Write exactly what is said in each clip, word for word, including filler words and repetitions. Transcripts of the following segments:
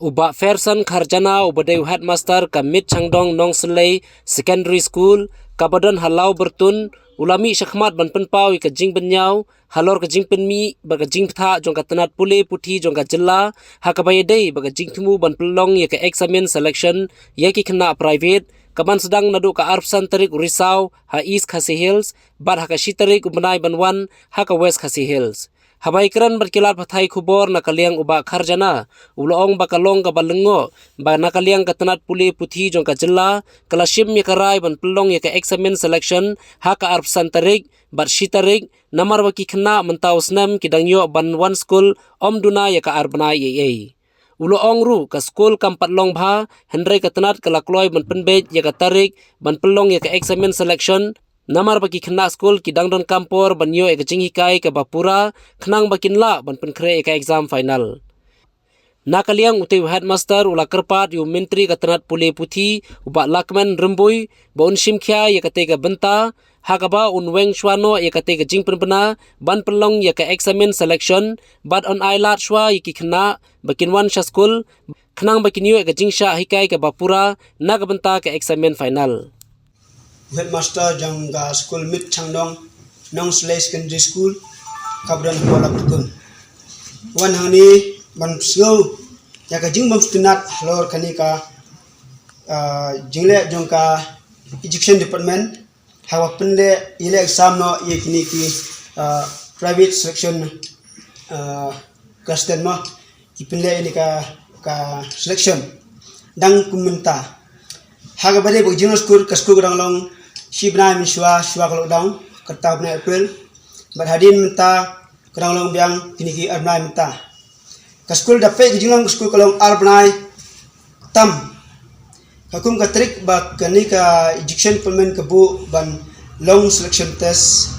U Bah Ferson Kharjana, uba dei u headmaster ka Mit Changdong Nongsylei Secondary School, kaba don ha Lawbyrtun, u la mih shakhmat ban pynpaw ïa ka jingbynñiaw halor ka jingpynmih bad ka jingbthah jong ka tnat pule puthi jong ka jylla, ha kaba ïadei bad ka jingthmu ban pynlong ïa ka examen selection ïa ki khynnah private, kaban sdang naduh ka arphew san tarik u Risaw ha East Khasi Hills, bad ha ka shi tarik u bnai ban wan ha ka West Khasi Hills. Haba ïakren bad ki lad pathai khubor na ka liang u Bah Kharjana, u la ong ba ka long kaba lyngngoh ba na ka liang ka tnat pule puthi jong ka jylla ka la shim ïa ka rai ban pynlong ïa ka examen selection ha ka arphew san tarik bad shi tarik, namar ba ki khynnah mynta u snem ki dang ïoh ban wan skul ym duna ïa ka ar bnai ei ei. U la ong ruh ka skul kam pat long bha, hynrei ka tnat ka la kloi ban pynbeit ïa ka tarik ban pynlong ïa ka examen selection, namar ba ki khynnah skul ki dang donkam por ban ïoh ïa ka jinghikai kaba pura, khnang ba kin lah ban pynkhreh ïa ka exam final. Na ka liang utei u headmaster u la kyrpad ïa u myntri ka tnat pule puthi, u Bah Lahkmen Rymbui, ba un shim khia ïa katei ka bynta, ha kaba un weng shuwa noh ïa katei ka jingpynbna ban pynlong ïa ka examen selection, bad un ai lad shuwa ïa ki khynnah ba kin wan sha skul, khnang ba kin ïoh ïa ka jingshah hikai kaba pura na ka bynta ka examen final. U headmaster jong ka skul Mit Changdong Nongsylei Secondary School, kaba don hapoh Lawbyrtun, wan hangne ban sngew ïa ka jingbymsngewtynnat halor kane ka, ah, jingleh jong ka Education Department, haba pynleh, ïaleh exam noh ïa kine ki, ah, private selection, ah, ka student mo, ki pynleh ïa kane ka, ka selection dang kum mynta. Ha kaba dei ba ka jinglong skul, ka skul ka dang long shi bnai mynshuwa, shuwa ka lockdown, kata u bnai April. Bad hadien mynta ka dang long biang kine ki ar bnai mynta. Ka skul da peit ka jinglong ka skul ka long ar bnai tam. Ka kum ka tarik ba kane ka Education Department ka buh ban long selection test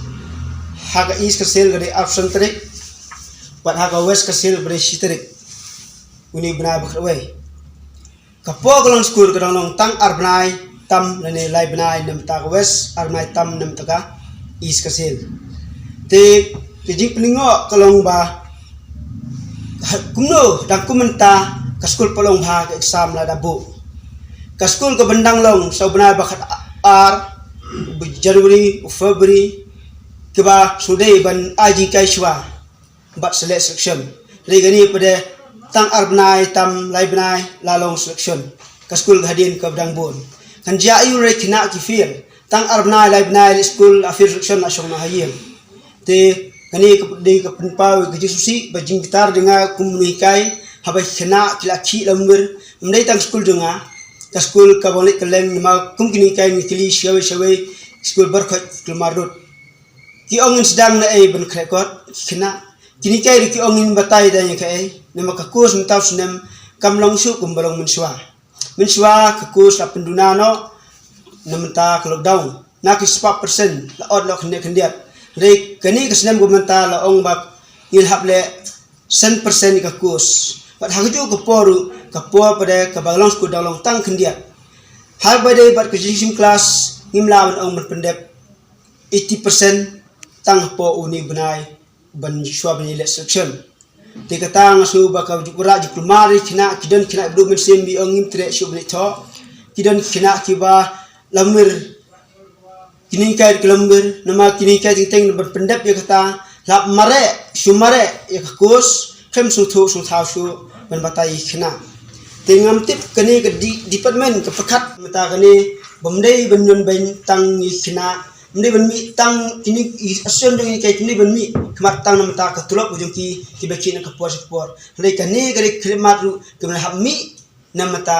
ha ka East Khasi Hills ka dei arphew san tarik, bad ha ka West Khasi Hills ka dei shi tarik une u bnai ba khatwei. Ka por ka long skul ka dang long tang ar bnai tam lane lai bnai na bynta ka West, ar bnai tam na bynta ka East Khasi Hills. Te ka jingpyni ngo ka long ba, ha, kumno dang kum mynta ka skul pat long bha, ka exam la da buh. Ka skul ka ban dang long sa u bnai ba khatar, u January, u February, kaba shu dei ban ai jinghikai shuwa bad sa leh selection. Hynrei kane pat de tang ar bnai tam lai bnai la long selection. Ka skul ka hadien ka ba dang bun. Kan jia aiu hynrei khynnah ki fail. Tang ar bnai lai bnai leh skul, la fail selection, la shong noh ha ïing. Te kane ka dei ka pynpaw ka jingsngewsih bad jingbitar jong nga kum u nonghikai, haba ki khynnah ki la khih lamwir. Ym dei tang skul jong nga, ka skul kaba nga leit kylleng, namar kum ki nonghikai ngi kylli shawei shawei, skul baroh khoit kulmar lut. Ki ong ngin sdang naei ban khreh kot, ki khynnah. Ki nonghikai ruh ki ong ngin batai da ïa kaei, namar ka course mynta u snem kam long shuh kumba long mynshuwa. Mynshuwa ka course la pynduna noh na mynta ka lockdown, na ki spah percent la ot noh khyndiat khyndiat. Hynrei kane ka snem ka mynta la ong ba ngin hap leh san percent ka course. Bad ha kajuh ka por ruh, ka por pat de kaba long skul dang long tang khyndiat. Haba dei bad ka jingshim klas, ngim lah ban ong ban pyndep eighty percent tang hapoh une u bnai ban shuwa ban ïaleh selection. Te kata nga sngew ba ka ju kyrah ju kulmar ïa ki khynnah, ki don ki khynnah ba duh mynsiem ba ong ngim treh shuh ban leit thoh. Ki don ki khynnah kiba lamwir, ki nonghikai ki lamwir, namar ki nonghikai teng teng ban pyndep ïa kata, la hap mareh, shu mareh ïa ka course, khlem sngewthuh sngewthaw shuh ban batai ïa ki khynnah. Te ngam tip kane ka di-, department ka pyrkhat mynta kane, bym dei ban ñion beiñ tang ïa ki khynnah, ym dei ban mih tang kine ki association jong ngi, ki ym dei ban mih khmat tang na bynta ka tulop jong ki, kiba khih na ka por sha ka por. Hynrei kane ka dei ka khyllipmat ruh kaba hap mih na bynta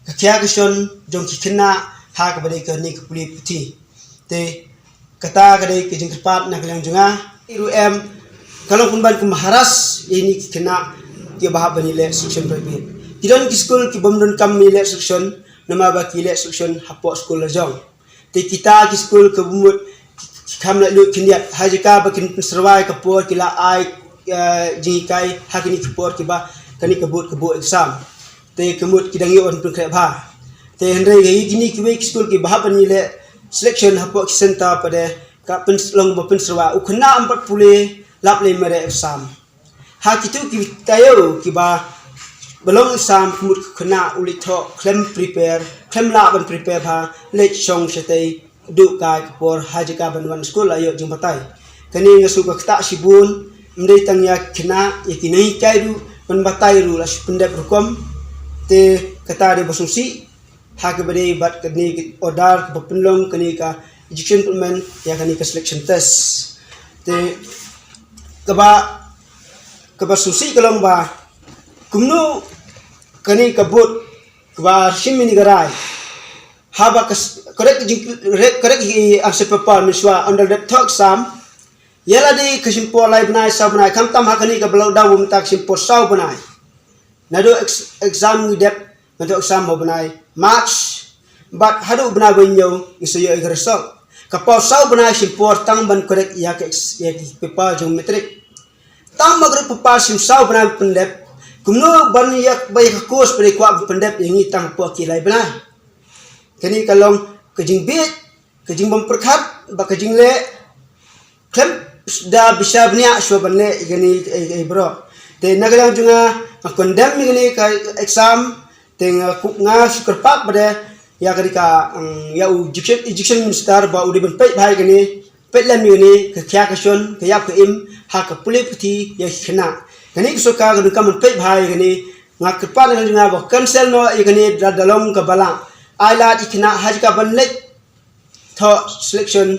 ka khia ka shon jong ki khynnah ha kaba dei kane ka pule puthi. Te kata ka dei ka jingkyrpad na ka liang jong nga. Ruh em, ka long pynban kum haras ïa kine ki khynnah kiba hap ban ïaleh selection private. Ki don ki skul ki bym donkam ïaleh selection, namar ba ki ïaleh selection hapoh skul la jong. Te kita ki skul kiba mut ki kham laitluid khyndiat, ha jaka ba kin pynsyrwa ïa ka por ki la ai, eh, jinghikai ha kine ki por kiba kane ka board ka buh exam. Te ka mut ki dang ïoh ban pynkhreh bha. Te hynrei ïa kine kiwei ki skul kiba hap ban ïaleh selection hapoh ki centre pat de ka pyn-, long ba pynsyrwa, u khynnah um pat pule lap lei mareh exam. Ha kitu ki taïew kiba ba long exam ka mut ka khynnah u leit thoh khlem prepare, khlem lah ban prepare bha, leit shong shatei, duh kai ka por ha jaka ban wan skul la ïoh jingbatai. Kane nga sngew ka ktah shibun, ym dei tang ïa ki khynnah, ïa ki nonghikai ruh ban batai ruh la shu pyndep rukom. Te kata dei ba sngewsih ha kaba dei bad kane ka order kaba pynlong kane ka ejection treatment ïa kane ka selection test. Te kaba, kaba sngewsih ka long ba kumno kane ka board kaba shim ïa kane ka rai, haba ka s-, correct jing, correct, correct hi answer paper mynshuwa ynda dep thoh exam. Ïa lade ka shim por lai bnai saw bnai, khamtam ha kane kaba lockdown mynta ka shim por saw bnai. Naduh ex-, exam ngi dep, naduh exam ha u bnai March bad haduh u bnai ba hynñiew ngi sa ïoh ïa ka result. Ka paw saw bnai shim por tang ban correct ïa ka ex-, ïa ka paper jong matric. Tang ma ka paper shim saw bnai pyndep, kumno ban ïa ba ïa ka course ba dei kwah ban pyndep ïa ngi tang hapoh ki lai bnai. Kane ka long ka jingbieit, ka jingbym pyrkhat bad ka jingleh khlem da bishar bniah shuwa ban leh ïa kane, eh, eh, baroh. Te na ka liang jong nga, nga condemn ïa kane ka exam. Te nga kup, nga shu kyrpad pat ïa kane ka, mm, ïa u ejection, ejection minister ba u dei ban peit bha ïa kane, peit lem ïa kane ka khia ka shon, ka ïap ka im ha ka pule puthi ïa ki khynnah. Kane ka sorkar ka donkam ban peit bha ïa kane. Nga kyrpad na ka liang jong nga ba cancel noh ïa kane da, da long kaba lah. Ai lad ïa ki khynnah ha jaka ban leit thoh selection,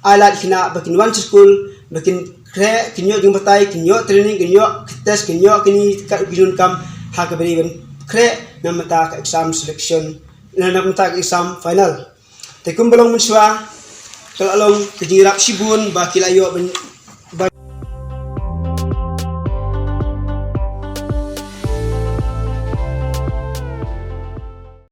ai lad ïa ki khynnah ba kin wan sha skul, ba kin khreh, kin ïoh jingbatai, kin ïoh training, kin ïoh test, kin ïoh kine ki donkam ha kaba dei ban khreh na ka bynta ka exam selection, na, na ka bynta ka exam final. Te kumba long mynshuwa, ka la long ka jingïarap shibun ba ki la ïoh ban